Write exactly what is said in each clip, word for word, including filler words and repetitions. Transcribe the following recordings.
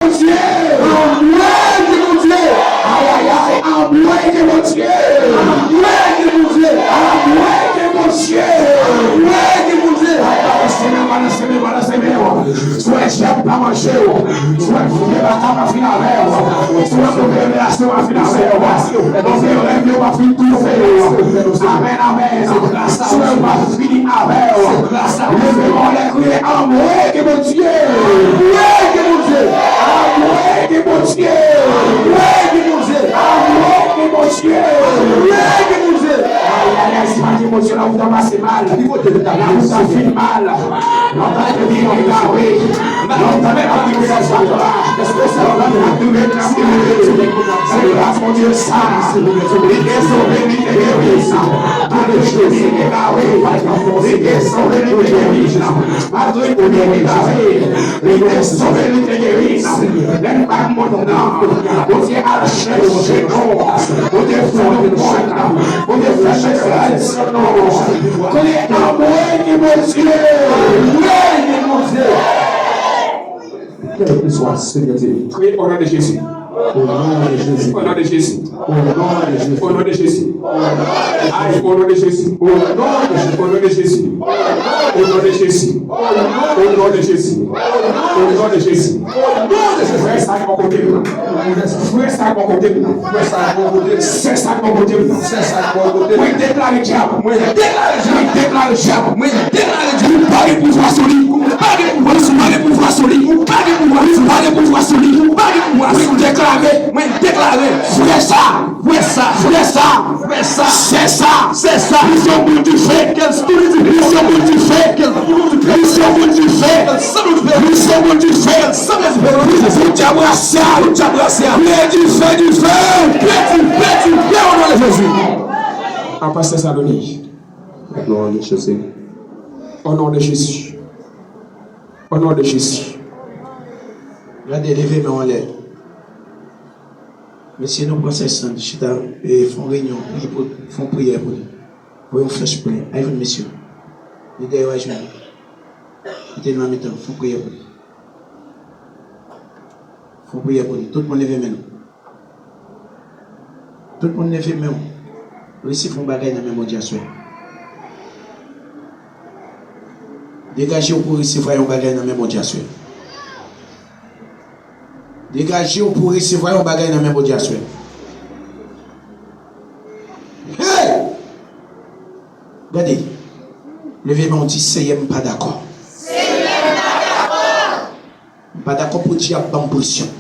Bondye! Anmwe ki Bondye! Ayayay! Anmwe ki Bondye! Anmwe ki Bondye! Anmwe ki Bondye! Anmwe ki Bondye! Ay, balanse men, balanse men, balanse men! Swè dyab pa manje w. Swè vye baka pa fin avè w. Swè move revelasyon pa fin avè w. Move rèv yo pa fin toufe w. Amèn, amèn. Swè pa fini avè w. Leve men w anlè, kriye, anmwe ki Bondye! Anmwe ki Bondye! Anmwe ki Bondye! Anmwe ki Bondye! Anmwe ki Bondye! Anmwe ki Bondye! Ay, ay, ay, si pa gen Bondye, la ou ta pase mal. La ou ta fin mal. Lòt ap vin egawe. Lòt ap vin egawe. Lòt ap vin egawe. Se gras Bondye sa. Li te sove, li te geri. Malgre te vin egawe. Li te sove, li te geri. Malgre te vin egawe. Li te sove, li te geri. Lè n pa konn non, Bondye al chèche non. Bondye fè nou konn. Bondye fè nou konn. Kote anmwe ki Bondye? Anmwe ki Bondye? Kèlkeswa, Senyè Dye. Priye au nom de Jésus. Au nom de Jésus. Au nom de Jésus. Au nom de Jésus. Au nom de Jésus. Aïe, au nom de Jésus. Au nom de Jésus. Au nom de Jésus. Au nom de Jésus. Au nom de Jésus. Au nom de Jésus. Au nom de Jésus. Frè sa k bò kote m nan. Frè sa k bò kote m nan. Frè sa k bò kote m nan. Sè sa k bò kote m nan. Sè sa k bò kote m nan. Mwen deklare dyab. Mwen deklare dyab. Mwen deklare dyab. Mwen deklare dyab. Ou pa gen pouvwa sou li. Ou pa gen pouvwa sou li. Ou pa gen pouvwa sou li. Ou pa gen pouvwa sou li. Ou pa gen pouvwa sou li. Ou pa gen pouvwa sou li. Mwen deklare. Mwen deklare. Frè sa. Frè sa. Frè sa. Frè sa. Sè sa. Sè sa. Li se yon boul dife. Kèl boul dife. Li se yon boul dife. Kèl boul dife. Li se yon boul dife. Kèl sanble dife. Li se yon boul dife. Kèl sanble dife. Li se yon boul dife. Boul dife. Boul dife. Boul dife. Boul dife. Pèdi, pèdi, pèdi, o non de Jezi. Apa Tesaloni. Non de Jezi. O non de Jezi. O non de Jezi. Gade, leve men w anlè. Mesye, nou pran sèz san, chita, e, fè yon reyinyon, priye pou, fè yon priyè pou li. Voye yon flèch plen. Ay jwenn mesye. Lidè yo ay jwenn li. Mete l nan mitan, fè yon priyè pou li. Fè yon priyè pou li. Tout moun leve men nou. Tout moun leve men w. Resevwa yon bagay nan men Bondye aswè. Degaje w pou w resevwa yon bagay nan men Bondye aswè. Degaje w pou w resevwa yon bagay nan men Bondye aswè. Hey! Gade. Leve men w, di, Seyè, m pa dakò. M pa dakò pou dyab ban m presyon.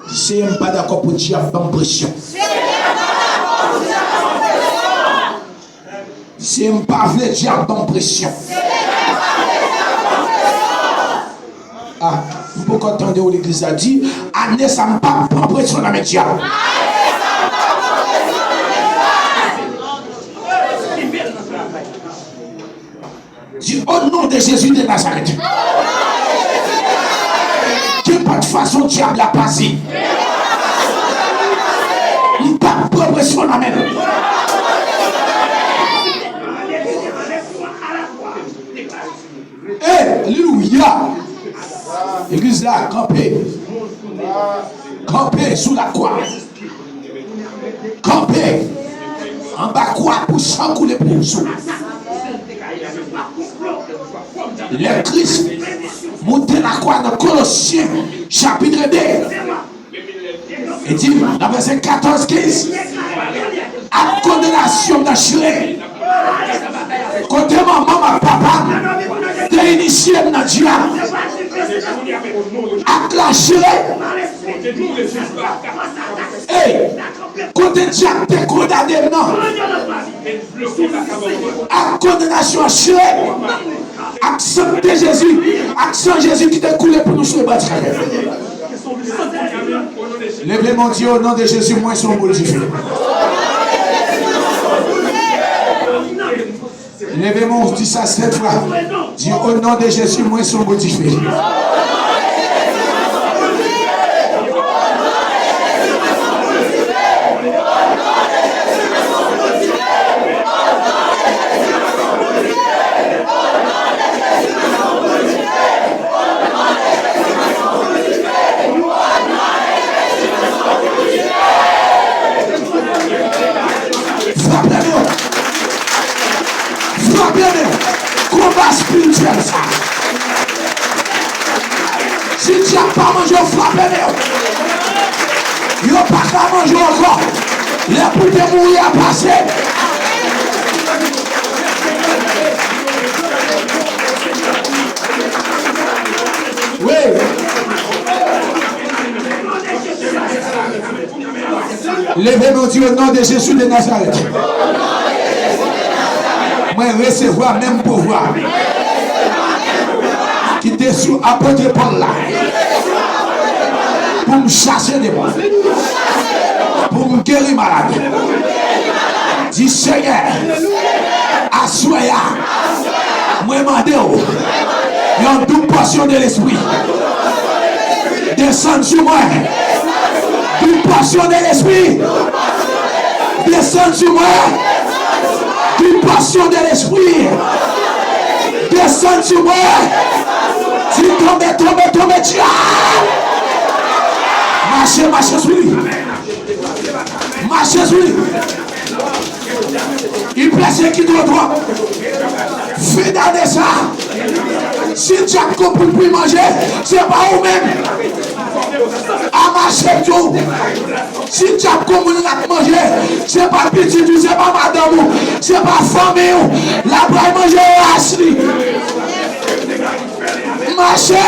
Di, Seyè, m pa dakò pou dyab ban m presyon. Di, Seyè, m pa vle dyab ban m presyon. Ah, m poko tande w legliz la. Di, ane sa m p ap pran presyon nan men dyab. Di, o non de Jezi de Nazarèt. Kenpòt fason dyab la pase, m p ap pran presyon nan men l. Alelouya! Legliz la, kanpe. Kanpe sou lakwa. Kanpe anba kwa pou san koule pou ou sou. Lè Kris moute lakwa nan Kolosyen chapit de, li di nan vèsè katòz, kenz, ak kondanasyon nan chire. Kote manman m ak papa m te inisye m nan dyab ak lachire. Ey, kote dyab te kondane m nan ak kondanasyon an chire, ak san de Jezi, ak san Jezi ki te koule pou nou sou bò ti Kalvè. Leve men w, di, o non de Jezi, mwen se yon boul dife. Leve men w, di sa sèt fwa. Di, o non de Jezi, mwen se yon boul dife. pa manje w, frape men w. Yo pa ka manje w ankò. Lè pou te mouri a pase. Wi. Leve men w, di, "O non de Jezi de Nazarèt, mwen resevwa menm pouvwa ki te sou apot Pòl la pou m chase demon, pou m geri malad." Di, "Senyè, aswè a, mwen mande w yon doub pòsyon de Lespri desann sou mwen." Une portion de l'esprit. Desann sou mwen. Une portion de l'esprit. Desann sou mwen. Di, "Tonbe, tonbe, tonbe, dyab." Mache, mache sou li. Mache sou li. Li pèsekite w twòp. Fin ane sa, si dyab konn pou l manje, se pa ou menm. A mache tou. Si dyab konn moun ap manje, se pa pitit ou, se pa madanm ou, se pa fanmi w. L ap pral manje ras li. Mache.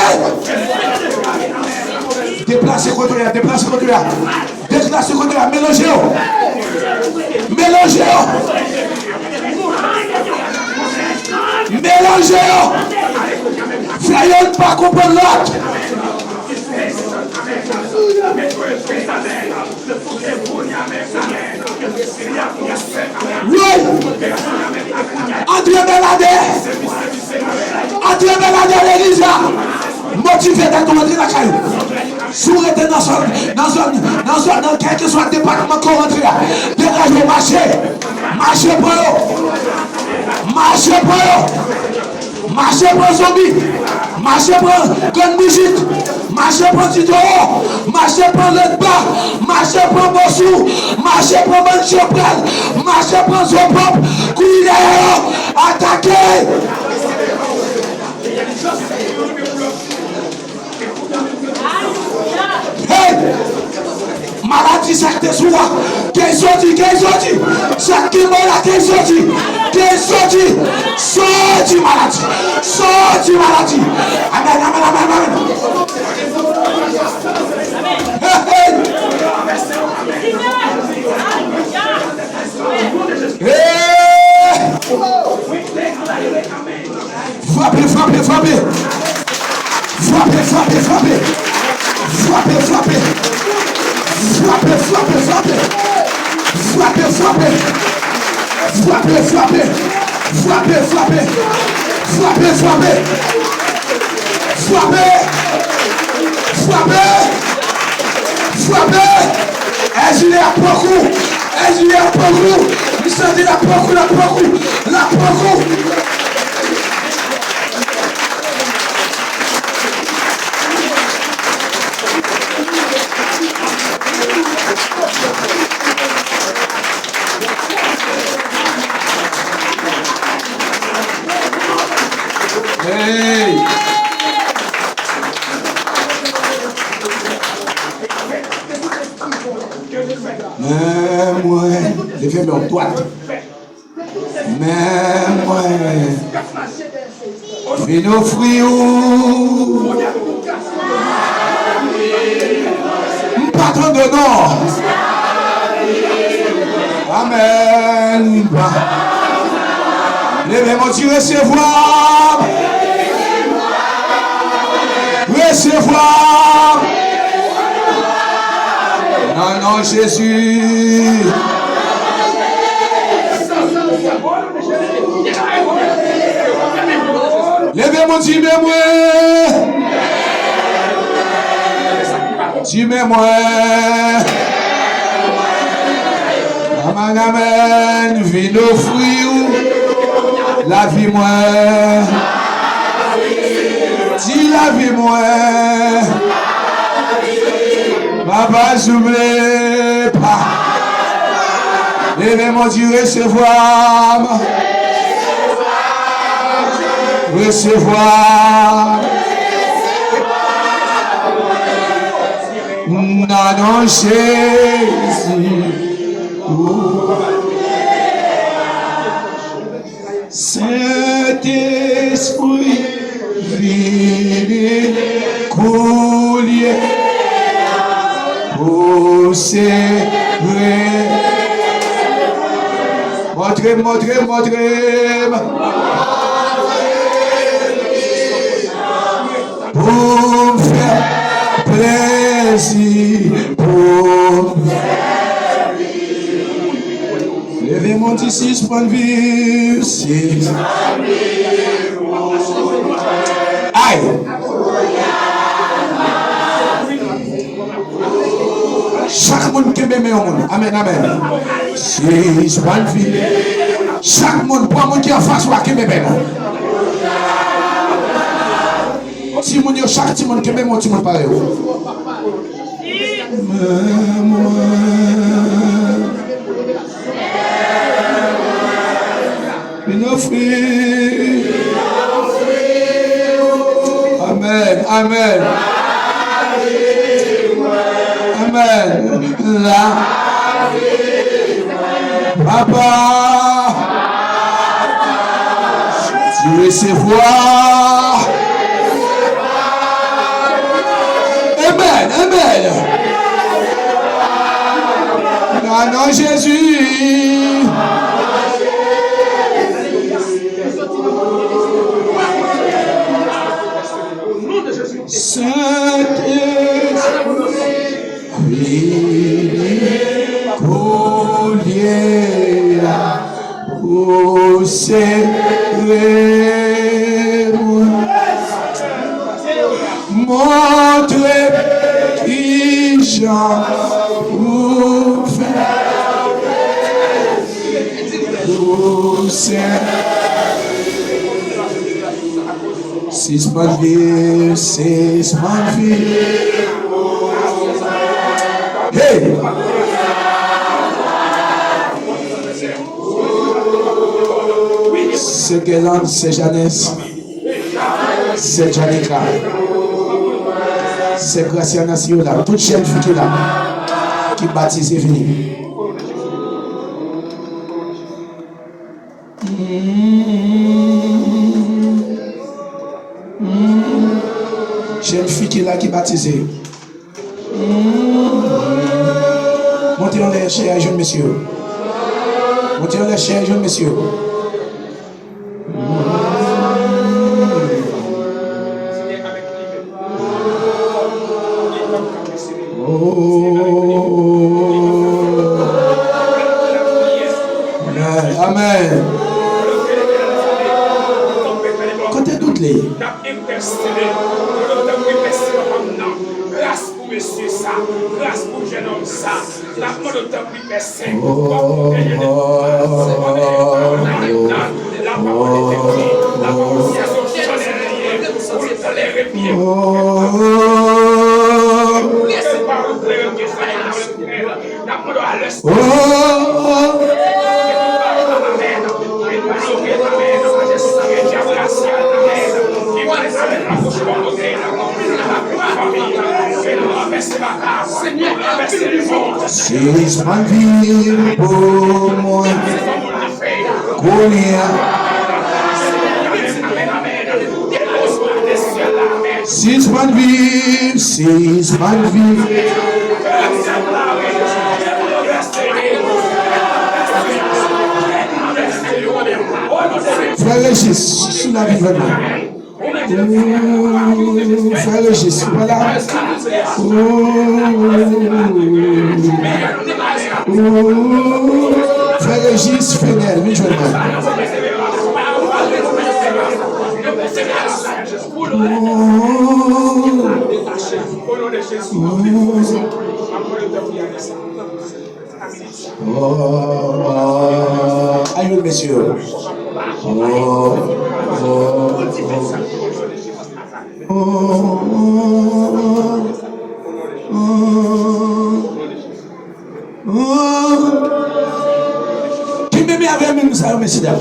Deplase kote w ye a, deplase kote w ye a. Deklase kote la, melanje yo. Melanje yo. Melanje yo. Fè youn pa konprann lòt. Wi. Antre Bèladè. Antre Bèladè legliz la. Motive tèt ou, antre lakay ou. Si w rete nan zòn, nan zòn, nan zòn, nan kèlkeswa depatman ke w rantre a, degaje w, mache. Mache pran yo. Mache pran yo. Mache pran zonbi. Mache pran grann boujit. Mache pran ti towo. Mache pran lèt ba. Mache pran bosou. Mache pran bann chanpral. Mache pran zo pòp. Kouri dèyè yo. Atake. Hey! Maladi sa k te sou a, ke l soti, ke l soti. Sa k kenbe w la, ke l soti. Ke l soti. Soti maladi. Soti maladi. Amèn, amèn, amèn, amèn. Hey, hey. Hey! Frape, frape, frape. Frape, frape, frape. Frape, frape. Frape, frape, frape. Frape, frape. Frape, frape. Frape, frape. Frape, frape. Frape. Frape. Frape. Èzile ap pran kou. Èzile ap pran kou. M santi l ap pran kou, l ap pran kou. L ap pran kou. Hey! Men mwen, leve men w dwat. Men mwen vin ofri w. M pa tande non. Amèn. Leve men w, di, resevwa. Resevwa. Nan non Jezi. Leve men w, di, men mwen. Di, men mwen. Amèn, amèn. Vin ofri w lavi mwen. Di, lavi mwen. Papa, souple pa. Leve men w, di, resevwa m. Resevwa m. Nan non Jezi. Sentespri, vini kounye a pou sere. Montre m, montre m, montre m. Pou m fè plezi, pou m. Leve men w, di sispann viv, sispann viv. Ay! Chak moun kenbe men yon moun. Amèn, amèn. Sispann viv. Chak moun, pran moun ki anfas ou a, kenbe men l. Timoun yo, chak timoun kenbe men yon timoun parèy ou. Men mwen. Vin ofri. Amèn, amèn. Amèn. La. Papa. Di resevwa. Amèn, amèn. Nan non Jezi. Sentespri, vini kounye a pou sere mwen. Montre m kijan pou fè pou sere. Sispann viv, sispann viv. Hey! Sè Guerlande, sè Janès, sè Janica, sè Graciana, si yo la, tout jèn fi ki la, ki batize, vini. Jèn fi ki la ki batize. Monte anlè chè a, jwenn mesye yo. Monte anlè chè a, jwenn mesye yo. Oh. Amèn. Amèn. Kote dout li? N ap entèsede. N ap entèsede. Gras pou mesye sa. Gras pou jènòm sa. N ap mande w tanpri, Pè Sen, w ap pran dènye de pawòl nan men l, pawòl nan men l, lapawòl efektif, lapawòl sèzo chanèl li ye, pou l klere pye w. Pou l pawòl klere pye sa, e nan lekrèl, n ap mande w alè. Sispann viv pou mwen. Kounye a. Sispann viv, sispann viv. Frè Régis, sou lavi vrèman. Frè Régis, ou pa la? Frè Régis Fenel, vin jwenn mwen. Oh, oh, oh. Ayo, mesye. Oh, oh, oh. Oh, oh, oh. Oh. Kenbe men avè yo, men sa yo, mesye dam.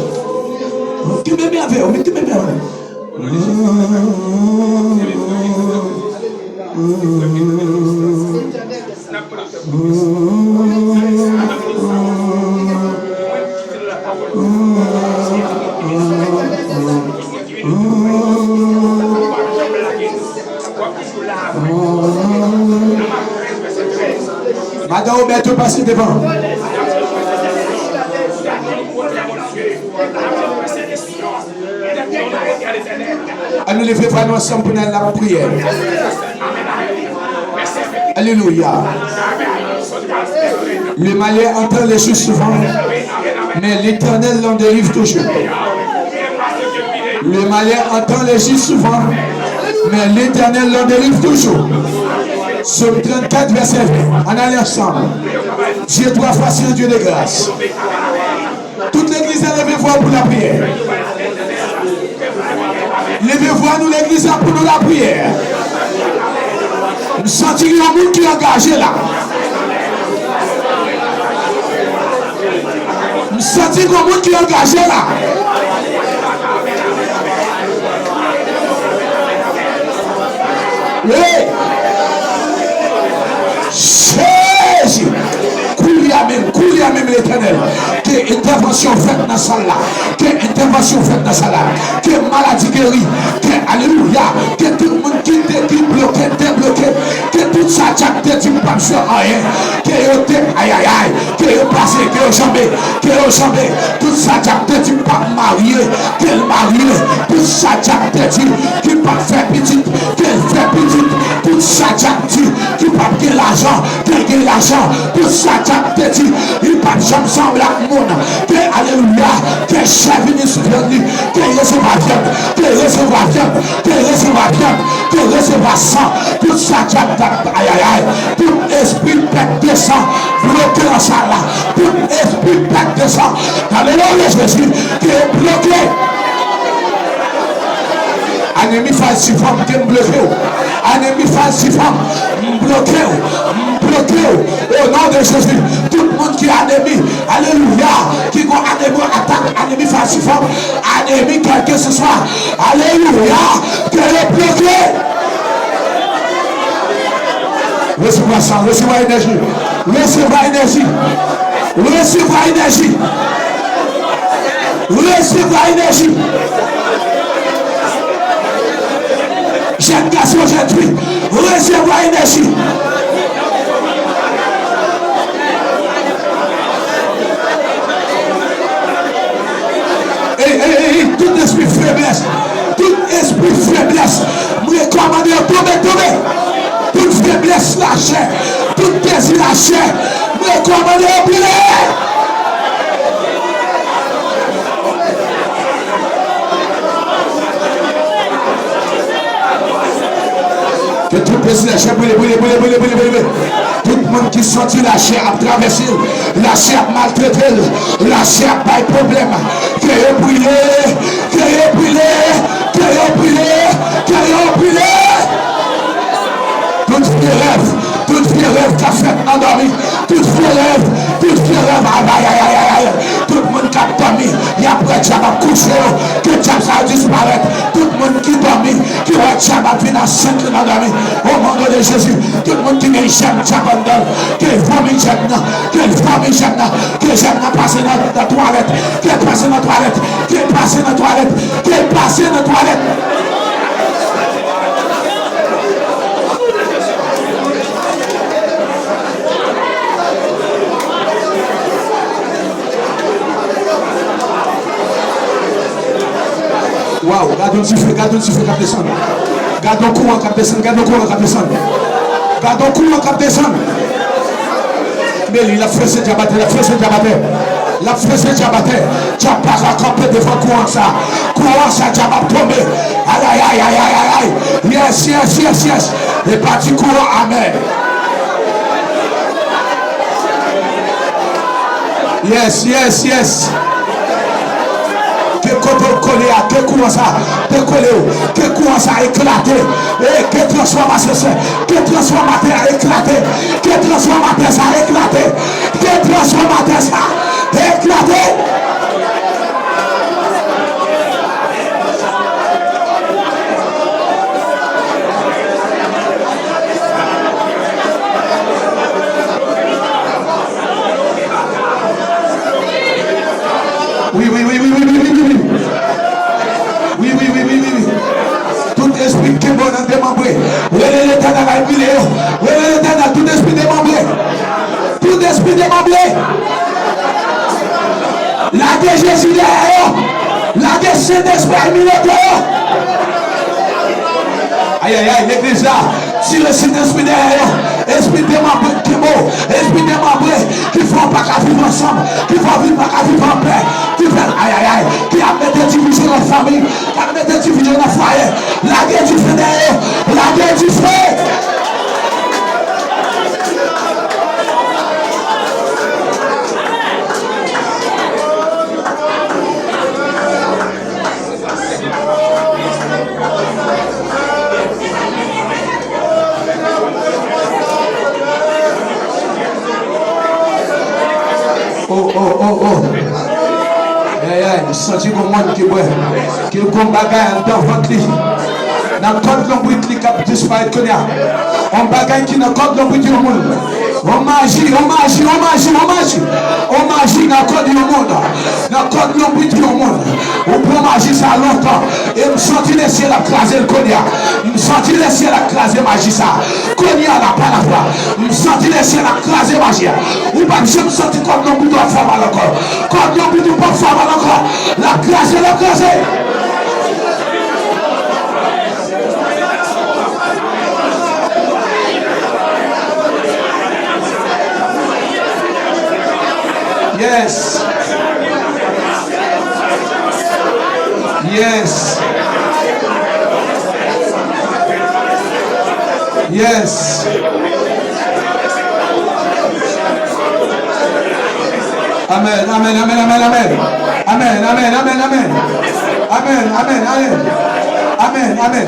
Kenbe men avè yo, men kenbe men avè yo. Oh, oh, oh. Madan Obèto pase devan. Ann nou leve vwa nou ansanm pou n al nan lapriyè. Alelouya. Le malheur entend le juste souvent, mais l'Éternel l'en délivre toujours. Le malheur entend le juste souvent, mais l'Éternel l'en délivre toujours. Psaume trente-quatre, verset vingt. Ann ale ansanm. Dieu trois fois saint, Dieu de grâce. Tout legliz la, leve vwa pou lapriyè. Leve vwa nou, legliz la, pou nou lapriyè. M santi gen yon moun ki angaje la. M santi gen yon moun ki angaje la. Hey! Jezi! Koulye a menm, koulye a menm, Letènèl, ke entèvansyon fèt nan sal la, ke entèvansyon fèt nan sal la, ke maladi geri, ke, alelouya, ke tout moun ki te, ki bloke, debloke, ke tout sa dyab te di m p ap jwe anyen, ke yo te, ayayay, ke yo pase, ke yo janbe, ke yo janbe, tout sa dyab te di m p ap marye, ke l marye, tout sa dyab te di ki p ap fè pitit, ke l fè pitit, tout sa dyab di ki p ap gen lajan, ke l gen lajan, tout sa dyab te di li p ap janm sanble ak moun, ke, alelouya, ke chè vini sou tròn li, ke resevwa vyann, ke resevwa vyann, ke resevwa vyann, ke resevwa san, tout sa dyab t ap, ayayay, tout espri pèt de san bloke nan sal la, tout espri pèt de san, nan le non de Jezi, ke yo bloke. Anemi falsifòm, ke m bloke w. Anemi falsifòm, m bloke w, m bloke w. O non de Jezi, tout moun ki anemi, alelouya, ki gon anemi, atak anemi falsifòm, anemi kèlkeseswa, alelouya, ke yo bloke. Resevwa san, resevwa enèji, resevwa enèji, resevwa enèji, resevwa enèji. Jèn gason, jèn fi, resevwa enèji. Ey, ey, ey, ey, tout espri feblès, tout espri feblès, m rekòmande yo tonbe, tonbe. Tout feblès lachè, tout dezi lachè, m rekòmande yo brile. Ke tout dezi lachè brile, brile, brile. Tout moun ki santi lachè ap travèse l, lachè ap maltrete l, lachè ap bay pwoblèm, ke yo brile, ke yo brile, ke yo brile, ke yo brile. Tout vye rèv, tout vye rèv k ap fèt nan dòmi, tout vye rèv, tout vye rèv, ayayayayay. Tout moun k ap dòmi, y ap wè dyab ap kouche yo, ke dyab sa yo disparèt. Tout moun ki dòmi, ki wè dyab ap vin ansent li nan dòmi, o non de Jezi, tout moun ki gen jèm dyab anndan l, ke l vòmi jèm nan, ke l vòmi jèm nan, ke jèm nan pase nan, nan twalèt, ke l pase nan twalèt, ke l pase nan twalèt, ke l pase nan twalèt. Waw, gade yon dife, gade yon dife k ap desann. Gade yon kouran k ap desann, gade yon kouran k ap desann. Gade yon kouran k ap desann. Men li, l ap fese dyab atè, l ap fese dyab atè. L ap fese dyab atè. Dyab pa ka kanpe devan kouran sa. Kouran sa, dyab ap tonbe. Ayayayayayay. Yes, yes, yes, yes. E pa ti kouran, amèn. Yes, yes, yes. Ke kote w kole a, ke kouran sa dekole w, ke kouran sa eklate. E ke transfòmasyon sa, ke transfòmatè a eklate, ke transfòmatè sa eklate, ke transfòmatè sa eklate. Espri ki kenbe w nan demanbre. Rele Letènèl al brile yo. Rele Letènèl, tout espri demanbre. Tout espri demanbre. Lage Jezi dèyè yo. Lage Sentespri al minote yo. Ayayay, legliz la. Tire Sentespri dèyè yo. Espri demanbre, ki bo, espri demanbre, ki fè w pa ka viv ansanm, ki fè w pa ka viv anpè, ki fè, ayayay, ki ap mete divizyon nan fanmi, k ap mete divizyon nan fwaye. Lage dife dèyè yo. Lage dife. Oh, oh, oh, oh. Ay, ay, m santi gon moun ki bwè, ki gon bagay anndan vant li. Nan kòd lonbrit li k ap disparèt kounye a. On bagay ki nan kòd lonbrit yon moun. On maji, on maji, on maji, on maji. On maji nan kòd yon moun. Nan kòd lonbrit yon moun. Ou pran maji sa lontan. E m santi lesyèl ap kraze l kounye a. M santi lesyèl ap kraze maji sa. Kounye a la pa la fwa. M santi lesyèl ap kraze maji a. Ou p ap janm santi kòd lonbrit ou ap fè w mal ankò. Kòd lonbrit ou p ap fè w mal ankò. L ap kraze, l ap kraze. Yes. Yes. Yes. Amèn, amèn, amèn, amèn, amèn. Amèn, amèn, amèn, amèn. Amèn, amèn, amèn. Amèn, amèn.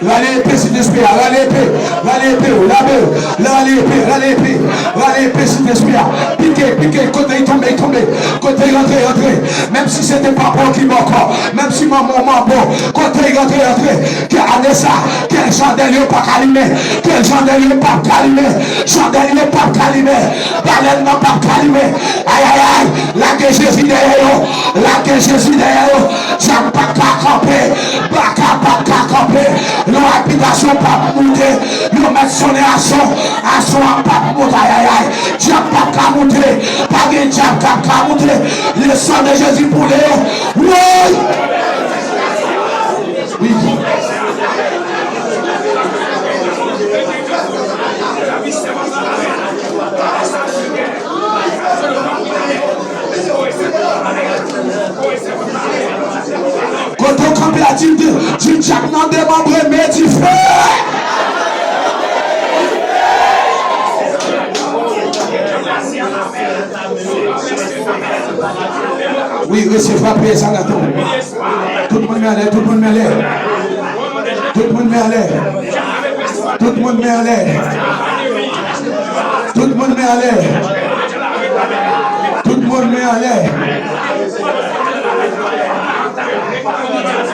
Rale epe Sentespri a, rale epe. Rale epe w, lave w. Rale epe, rale epe. Rale epe Sentespri a. Pike, pike, kote y tonbe, y tonbe. Kote y rantre, rantre. Menm si se te papa w ki bòkò, menm si manman w manbo, kote y rantre, rantre. Ke ane sa, ke chandèl yo pa ka limen. Ke chandèl yo p ap ka limen. Chandèl yo p ap ka limen. Balèn nan p ap ka limen. Ayayay, lage Jezi dèyè yo. Lage Jezi dèyè yo. Dyab p ap ka kanpe. Baka p ap ka kanpe. Yon abitasyon p ap moute. Yo mèt sonnen ason. Ason an p ap moute. Ayayay. Dyab p ap ka moute. Pa gen dyab k ap ka moute. Le sang de Jésus boule yo. Woy! Wi. Kote w kanpe a, di, di dyab nan demanbre, men dife! Wi, resevwa priyè sa nan tan. Tout moun men anlè, tout moun men anlè. Tout moun men anlè. Tout moun men anlè. Tout moun men anlè. Tout moun men anlè.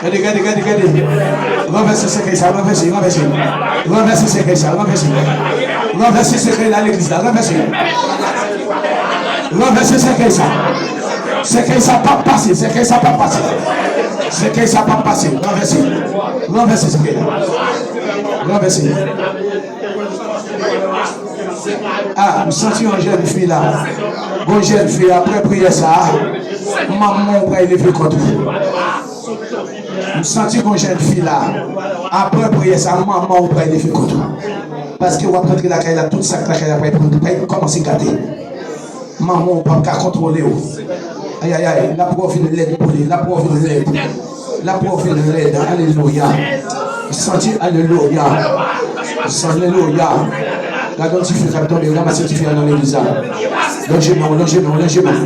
Gade, gade, gade, gade. Ranvèse sèkèy sa, ranvèse, ranvèse. Ranvèse sèkèy sa, ranvèse. Ranvèse sèkèy la legliz la, ranvèse. Ranvèse sèkèy sa. Sèkèy sa p ap pase, sèkèy sa p ap pase. Sèkèy sa p ap pase. Ranvèse. Ranvèse sèkèy la. Ranvèse. Ah, m santi yon jèn fi la. Gon jèn fi, apre priyè sa a, manman w pral leve kont ou. M santi gon jèn fi la. Apre priyè sa a, manman w pral leve kont ou. Paske w ap rantre lakay la, tout sa k lakay la pral pran, pral kòmanse gate. Manman w p ap ka kontwole w. Ayayay, l ap wè w vin lèd pou li, l ap wè w vin lèd. L ap wè w vin lèd. Alelouya. Santi, alelouya. Alelouya. Gade yon ti fi k ap tonbe, ranmase ti fi a nan legliz la. Lonje men w, lonje men w, lonje men w.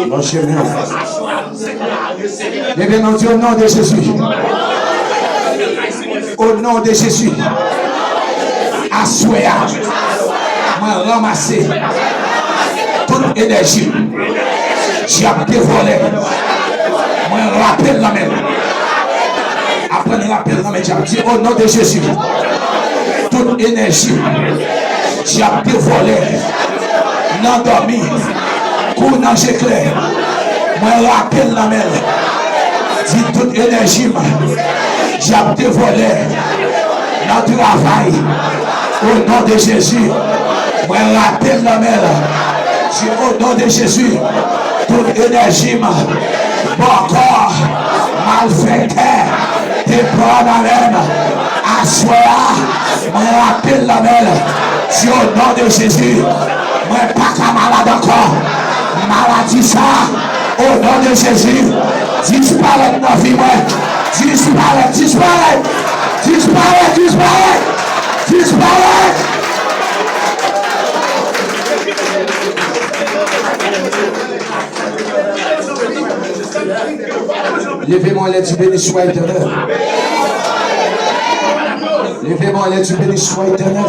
Lonje men w. Ebyen, nou di, au nom de Jésus. Au nom de Jésus. Aswè a, mwen ranmase tout enèji dyab te vòlè. Mwen rape l nan men l. Aprann rape l nan men dyab. Di, au nom de Jésus. Tout enèji dyab te vòlè nan dòmi kou nan je klè. Mwen rape l nan men l. Di, tout enèji m Dyab te vòlè nan travay. O non de Jezi, mwen rate l nan men l. Di, o non de Jezi, tout enèji m, bòkò, malfektè, te pran nan men m. Aswè a, mwen rate l nan men l. Di, o non de Jezi, mwen pa ka malad ankò. Maladi sa, o non de Jezi, disparèt nan vi mwen. Disparèt, disparèt, disparèt, disparèt, disparèt. Levez-moi les yeux bénis soit éternel. Levez-moi les yeux bénis soit éternel.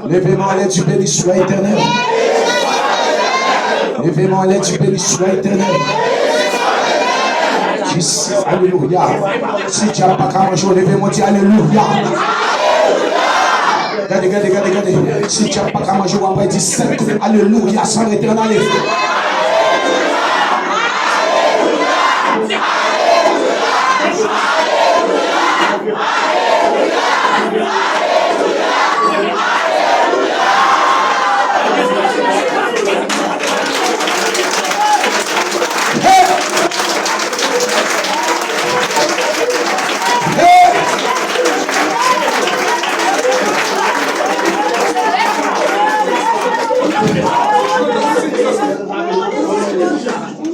Levez-moi les yeux bénis soit éternel. Levez-moi les yeux bénis soit éternel. Jis, alelouya. Si dyab pa ka manje w, leve men w, di alelouya. Gade, gade, gade, gade. Si dyab pa ka manje w, w ap bay disèt kout alelouya san rete ann ale.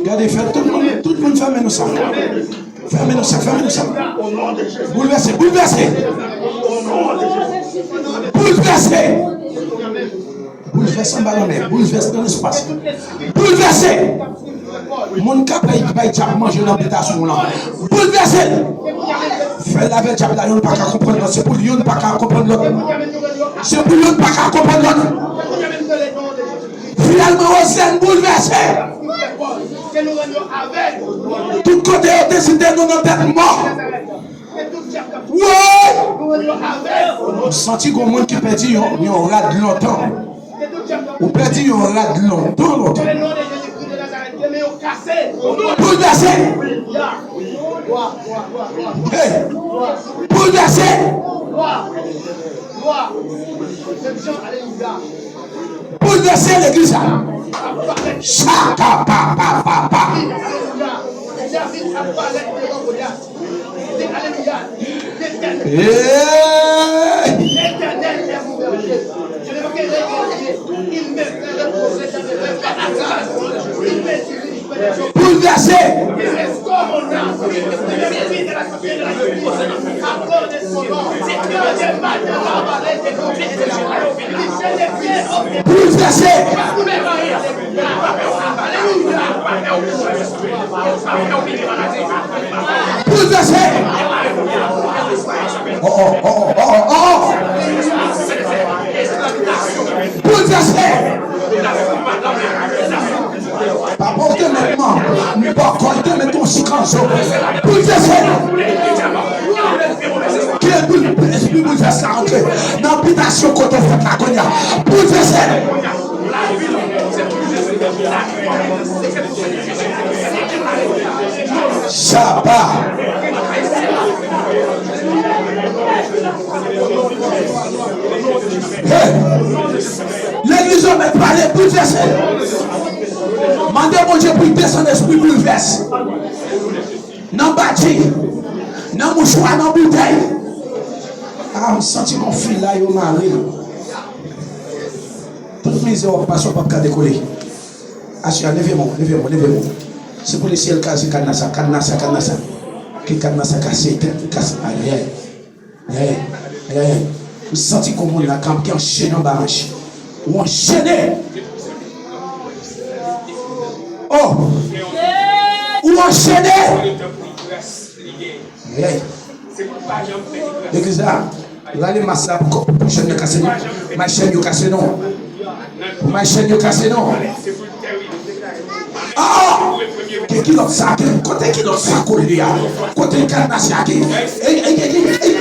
Gade, fè tout moun, tout moun fèmen nou sa. Fèmen nou sa, fèmen nou sa. Boulvèse, boulvèse. Boulvèse. Boulvèse anba lanmè, boulvèse nan lespas. Boulvèse. Moun k ap bay, bay dyab manje nan bitasyon w lan. Boulvèse. Fè l avè dyab la, youn pa ka konprann lòt. Se pou youn pa ka konprann lòt. Se pou youn pa ka konprann lòt. Finalman, Wozlèn boulvèse. Tout kote yo dezide nou nan tèt mò. Woy! M santi gon moun ki pèdi yon, yon rad lontan. Ou pèdi yon rad lontan, lontan. Boulvèse! Hey! Boulvèse! Boulvèse legliz la. Chaka pa pa pa pa. Hey! Boulvèse! Boulvèse! Boulvèse! Oh, oh, oh, oh, oh, oh, oh. Boulvèse! Papa w te mèt manman, bòkò l te mèt yon sikanzo. Boulvèse! Ke boul-, espri boulvèse la antre nan abitasyon kote w fèt la kounye a. Boulvèse! Shabba. Hey! Legliz yo mèt pale, boulvèse. Mande Bondye pou l desann espri boulvès nan badji, nan mouchwa, nan boutèy. Ah, m santi gon fil la, yo mare l. Tout mizè w ap pase, w p ap ka dekole. Asya, leve men w, leve men w, leve men w. Se pou lesyèl kraze kadna sa, kadna sa, kadna sa. Ke kadna sa kase, tèt kase. Ayayay. Ayayay. Ayayay. M santi gon moun la k ap, ki anchene anba mach. Ou anchene. Oh. Ou anchene. Ayayay. Legliz la, rale mas la pou, pou, pou chèn yo kase non. May chèn yo kase non. May chèn yo kase non. Ah! Ke kilòt sa, ke, kote kilòt sa kole a? Kote kadnas la ke? Ey, ey, ey, ey, ey.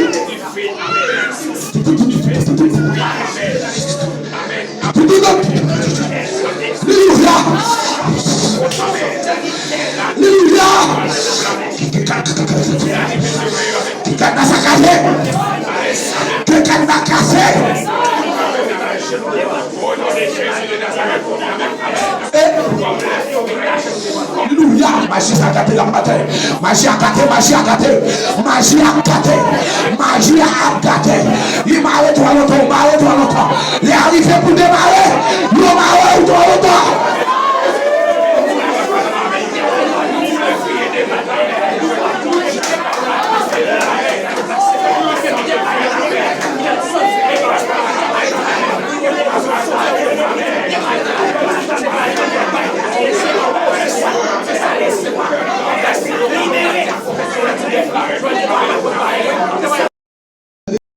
Alelouya! Alelouya! Ke kadna sakaje. Ke kadna kase. Alelouya. Maji sa gate la maten. Maji a gate, maji a gate. Maji a gate. Maji a ap gate. Li mare twa lontan, ou mare twa lontan. Li arive pou demare.